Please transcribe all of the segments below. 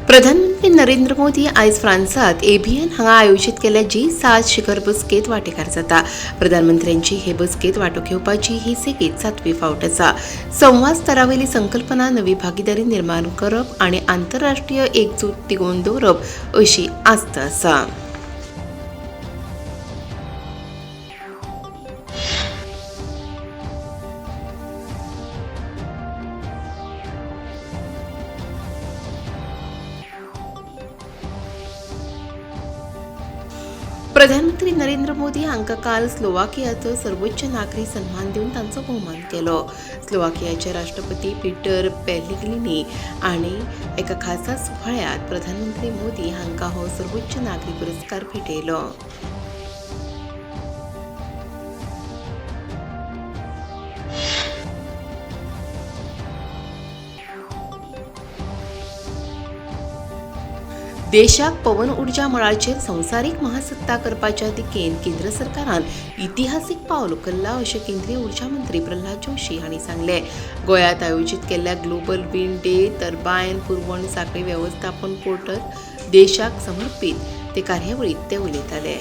प्रधानमंत्री नरेंद्र मोदी आयज फ्रांसात एव्हियन हांगा आयोजीत केल्ल्या जी7 शिखर बसकेत वांटेकार जाता. प्रधानमंत्र्यांची हे बसकेत वांटो घेवपाची ही सेगीत 7वी फावट आसा. संवाद स्तरावयली संकल्पना नवी भागीदारी निर्माण करप आनी आंतरराष्ट्रीय एकजूट तिगोवन दवरप अशी आस्त आसा. प्रधानमंत्री नरेंद्र मोदी हांकां काल स्लोवाकियाचो सर्वोच्च नागरी सन्मान दिवन तांचो भोवमान केलो. स्लोवाकियाचे राष्ट्रपती पीटर पेलिग्रिनी आनी एका खासा सुवाळ्यांत प्रधानमंत्री मोदी हांकां हो सर्वोच्च नागरी पुरस्कार भेटयलो. देशाक पवन उर्जा मळाचेर संवसारीक महासत्ता करपाच्या दिकेन केंद्र सरकारान इतिहासीक पावल उखल्लां अशें केंद्रीय उर्जा मंत्री प्रल्हाद जोशी हांणी सांगलें. गोंयांत आयोजीत केल्ल्या ग्लोबल विंड डे टर्बायन पुरवण साखळी वेवस्थापन पोर्टल देशाक समर्पीत ते कार्यावळींत ते उलयताले.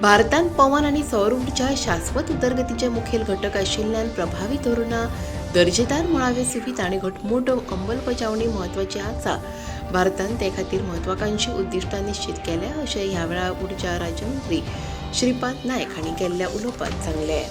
भारतान पवन आनी सौर उर्जा शाश्वत उदरगतीचे मुखेल घटक आशिल्ल्यान प्रभावी धोरणां, दर्जेदार मुळाव्यो सुविधा आनी घटमूट अंमलबजावणी म्हत्वाची आसा. भारतान ते खातीर म्हत्वाकांक्षी उद्दिश्टां निश्चित केल्या अशें ह्या वेळार उर्जा राज्यमंत्री श्रीपाद नायक हांणी केल्ल्या उलोवपांत सांगलें.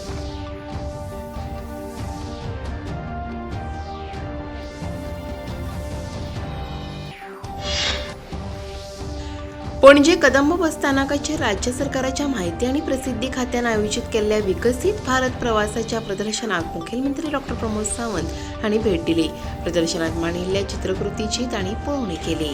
पणजे कदंब बसस्थानकाचेर राज्य सरकाराच्या म्हायती आनी प्रसिद्धी खात्यान आयोजीत केल्ल्या विकसीत भारत प्रवासाच्या प्रदर्शनाक मुखेलमंत्री डॉ. प्रमोद सावंत हांणी भेट दिली. प्रदर्शनात मांडिल्ल्या चित्रकृतीची तांणी पळोवणी केली.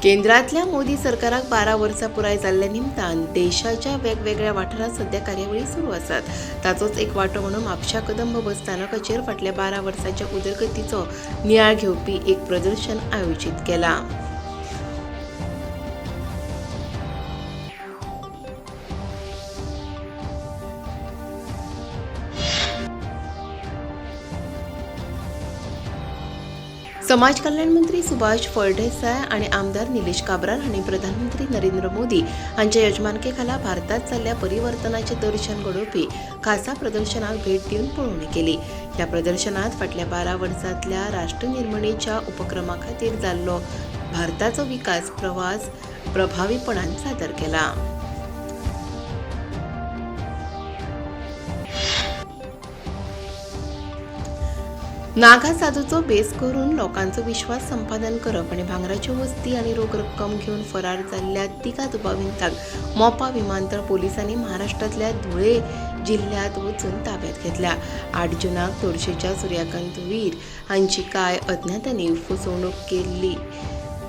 केंद्रातल्या मोदी सरकाराक 12 वर्सां पुराय जाल्ल्या निमतान देशाच्या वेगवेगळ्या वाठारांत सध्या कार्यावळी सुरू आसात. ताचोच एक वांटो म्हणून म्हापशा कदंब बसस्थानकाचेर फाटल्या 12 वर्सांच्या उदरगतीचो नियाळ घेवपी एक प्रदर्शन आयोजीत केलां. समाज कल्याण मंत्री सुभाष फळदेसाय आनी आमदार निलेश काब्राल हांणी प्रधानमंत्री नरेंद्र मोदी हांच्या यजमानके खाला भारतात जाल्ल्या परिवर्तनाचें दर्शन घडोवपी खासा प्रदर्शनाक भेट दिवन पळोवणी केली. ह्या प्रदर्शनात फाटल्या 12 वर्सांतल्या राष्ट्रनिर्मणेच्या उपक्रमा खातीर जाल्लो भारताचो विकास प्रवास प्रभावीपणान सादर केला. नागा साधूचो बेस करून लोकांचो विश्वास संपादन करप आनी भांगराच्यो वस्ती आनी रोख रक्कम घेवन फरार जाल्ल्या तिगा दुबावितांक मोपा विमानतळ पोलिसांनी महाराष्ट्रांतल्या धुळे जिल्ह्यांत वचून ताब्यात घेतल्या. 8 जूनाक तोरशेच्या सूर्यकांत वीर हांची कांय अज्ञातांनी फसवणूक केल्ली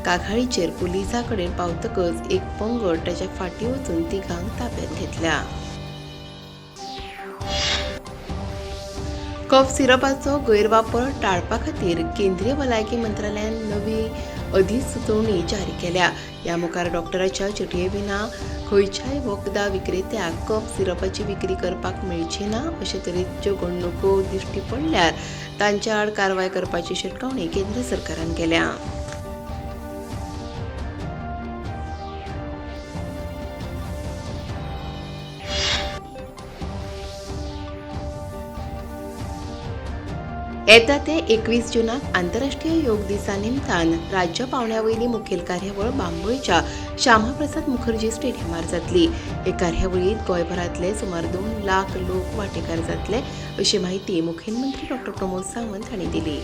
कागाळीचेर पुलिसां कडेन पावतकच एक पंगड ताच्या फाटीं वचून तिगांक ताब्यात घेतल्या. कफ सिरपाचो गैरवापर टाळपा खातीर केंद्रीय भलायकी मंत्रालयान नवी अधिसुचोवणी जारी केल्या. ह्या मुखार डॉक्टराच्या चिटये विना खंयच्याय वखदां विक्रेत्याक कफ सिरपाची विक्री करपाक मेळची ना अशे तरेच्यो घडणुको दिश्टी पडल्यार तांच्या आड कारवाय करपाची शिटकावणी केंद्र सरकारान केल्या. येता ते 21 जूनाक आंतरराष्ट्रीय योग दिसा निमतान राज्य पावंड्या वयली मुखेल कार्यावळ बांबोळच्या श्यामाप्रसाद मुखर्जी स्टेडियमार जातली. हे कार्यावळींत गोंयभरांतले सुमार 2 लाख लोक वांटेकार जातले अशी माहिती मुखेलमंत्री डॉ. प्रमोद सावंत हांणी दिली.